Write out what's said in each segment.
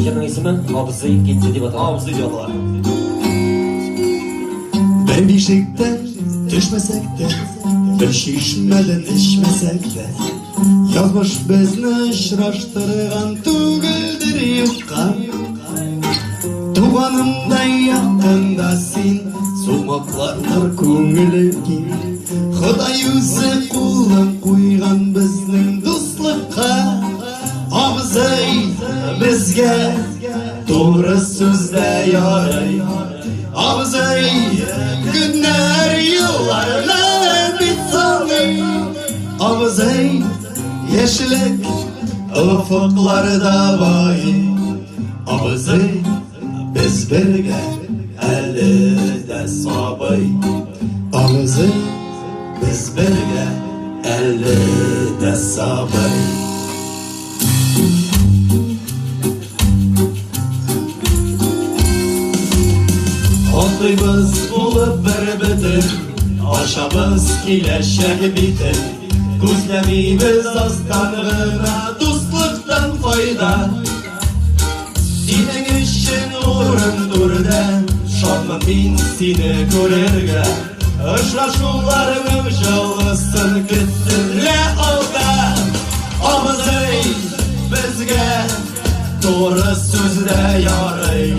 Җырның исеме Абзый китте дип атала. Абзый дип атала. Бер бишектән төшмәсәк тә, бер чишмәдән эчмәсәк тә, язмыш безне очраштырган түгелдер юкка. Туганымдай якында син, сумакланыр күңелем киң. Ходай үзе кулын куйган безнең дуслыкка. Абзый, безгә туры сүз дә ярый. Абзый, көннәр, елларны бит саный. Абзый, яшьлек офыкларда бай. Абзый, без бергә әле дә сабый. Абзый, без бергә әле дә сабый. Атлыйбыз булып бер бөтен, ачабыз киләчәк битен. Күзләмибез астан гына дуслыктан файда. Синең өчен урын түрдә, шатмын мин сине күрергә. Очрашуларның җылысын көттем лә алда. Абзый, безгә туры сүз дә ярый.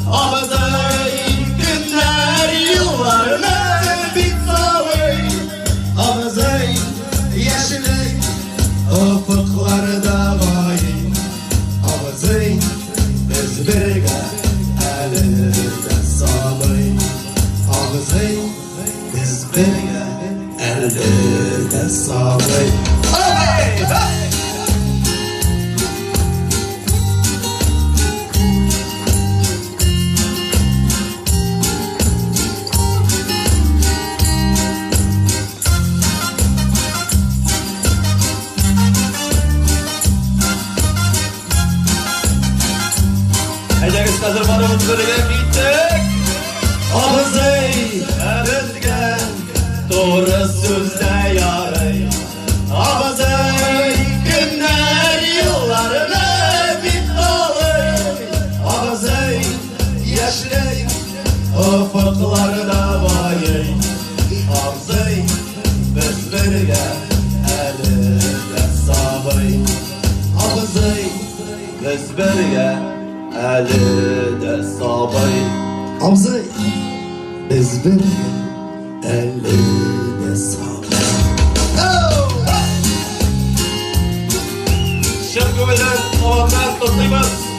Абзый, көннәр, елларны бит сабый. Абзый, яшьлек офыкларда бай. Абзый, без бергә әле дә сабый. Абзый, без бергә әле дә сабый. Әйдәгез, хәзер барыбыз бергә киттек. Абзый, безгә туры сүз дә ярый. Абзый, көннәр, елларны бит алый. Абзый, яшьлек офыкларда байый. Абзый, без бергә әле дә сабый. Абзый, без бергә әле дә сабый. Абзый, без бергә әле дә сабый. Чын күңелдән кабаттан котлыйбыз.